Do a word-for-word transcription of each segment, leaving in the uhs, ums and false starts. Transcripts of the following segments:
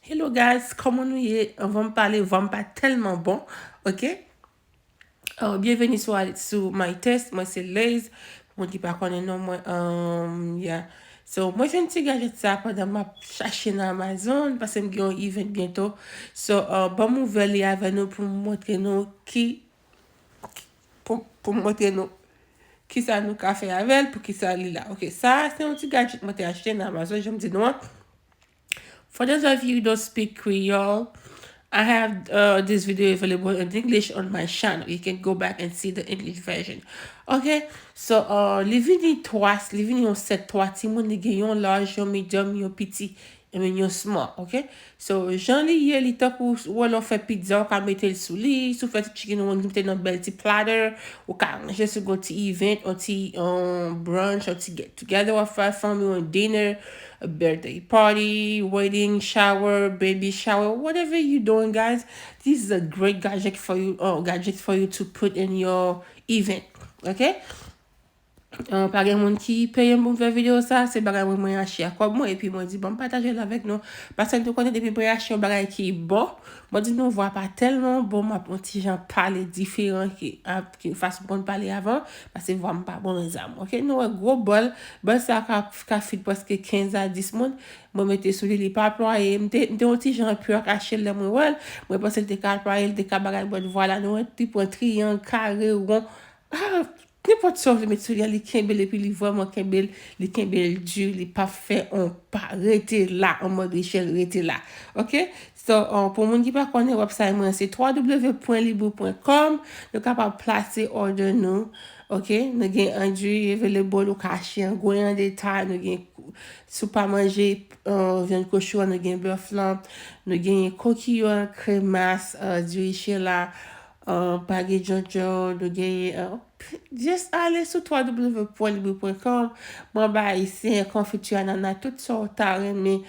Hello guys, kòman nou ye? Anvan m pale, vwa m pa tèlman bon, ok? Uh, byenveni sou, sou My Taste, mwen se Lays. Pou moun ki pa konnen non mwen, um, yeah. So, mwen jwenn ti gadjèt sa pandan m ap chache nan Amazon, paske m gen yon event byento. So, uh, ban m ouvè li avè nou pou m montre nou ki, pou, pou m montre nou kisa nou ka fè avè l, pou kisa li la. Ok, sa a se yon ti gadjèt mwen te achte nan Amazon, jan m di nou an. For those of you who don't speak Creole, I have uh, this video available in English on my channel. You can go back and see the English version. Ok, so uh, li vini twa, li vini yon sèt twa timoun, li gen yon large, yon medium, yon piti, I mean yon small, ok? So, jan li ye, li tankou wè lè w fè pizza, ou ka mete l sou li, si w fè ti chicken wing, mete nan bèl ti platter, ou ka ranje sou yon ti event, yon ti um, brunch, yon ti get together, w ap fè fanmi, yon dinner, a birthday party, wedding, shower, baby shower, whatever you doing, guys, this is a great gadget for you, uh, gadget for you to put in your event, ok? Uh, pa gen moun ki peye m pou m fè videyo sa, se bagay mwen, mwen achte a kòb mwen, epi mwen di, bon, m pataje l avèk nou. Paske nou konnen depi mwen achte yon bagay ki bon, mwen di nou vwa pa tèlman bon, m ap yon ti jan pale diferan ki, a, ki fason m konn pale avan, paske vwa m pa bon, mezanmi. Ok, nou wè gwo bòl, bòl sa ka, ka feed prèske kenz a dis moun, mwen mete sou li, li pa plwaye, m te, m te yon ti jan pè ak achte l lè mwen wè l, mwen panse l te ka plwaye, l te ka bagay, but vwala, nou wè, li pran triyang, kare, won, ah, nenpòt sa w vle met sou li a, li kenbe l, epi li vrèman kenbe l, li kenbe l di, li p ap fè on pa, rete la, an mòd Richel, rete la. Ok? So, uh, pou moun ki pa konnen, website mwen se w w w pwen libou pwen kòm. Nou kapab plase order nou. Ok? Nou gen andouille available, ou ka achte an gwo e an detay. Nou gen, si w pa manje uh, vyann kochon an, nou gen bèf lan, nou gen kokiyòl, kremas, uh, diri chela, uh, page djondjon, nou gen uh, Just ale sou w w w pwen libou pwen kòm, manba ayisyen, konfiti anana, tout sa w ta renmen,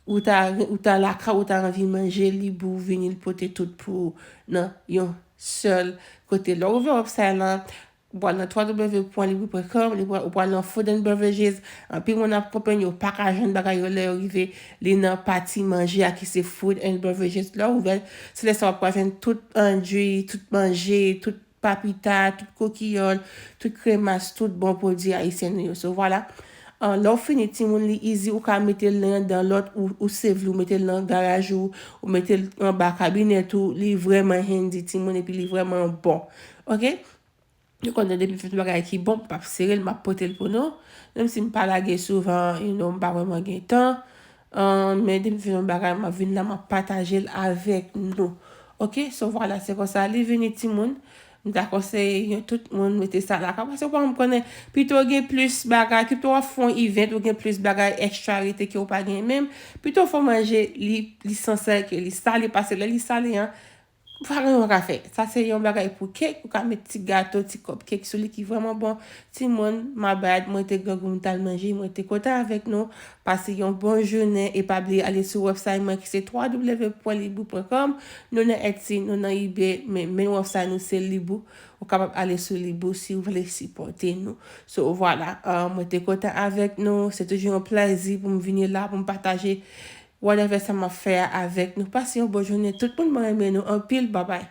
ou ta, ou ta lakay, ou ta anvi manje, libou vini l pote tout pou ou nan yon sèl kote. Lè w ouvè website lan, ou pral nan w w w pwen libou pwen kòm, ou pral nan food and beverages, anpil moun ap konplenn, yo pa ka jwenn bagay yo lè yo rive, li nan pati manje a ki se food and beverages. Lè w ouvè l, se lè sa w ap pral jwenn tout andouille, tout manje, tout papita, tout kokiyòl, tout kremas, tout bon pwodui ayisyen nou yo. So, vwala. Uh, lè w fini, timoun, li easy, ou ka mete l nan anndan lòt, ou, ou save li, ou mete l nan garaj ou, ou mete l anba kabinèt ou, li vrèman handy, timoun, epi li vrèman bon. Ok? Nou konnen depi m fè yon bagay ki bon, m p ap sere l, m ap pote l pou nou. Menm si m pa lage souvan, you know, m pa vrèman gen tan. Uh, men depi m fè yon bagay, m ap vin la, m ap pataje l avèk nou. Ok, so vwala, se konsa li vini timoun. M ta konseye tout moun mete sa lakay. Paske w pa janm konnen, pito w gen plis bagay, pito w ap fè yon event, ou gen plis bagay extra rete ke w pa gen menm. Pito w fè w manje, li, li sansè ke li sale, paske lè li sale an, pa gen yon ka fè. Sa se yon bagay pou kèk, ou ka met ti gato, ti cupcake sou li ki vrèman bon. Timoun, my bad, mwen te grangou m t al manje, mwen te kontan avèk nou. Pase yon bon jounen e pa bliye ale sou website mwen ki se w w w pwen libou pwen kòm. Nou nan Etsy, nou nan eBay, men main website nou se Libou. Ou kapab ale sou Libou si w vle sipòte nou. So, vwala, uh, mwen te kontan avèk nou. Se toujou yon plezi pou m vini la, pou m pataje whatever sa m ap fè a avèk nou. Pase yon bon jounen. Tout moun, mwen renmen nou anpil. Babay.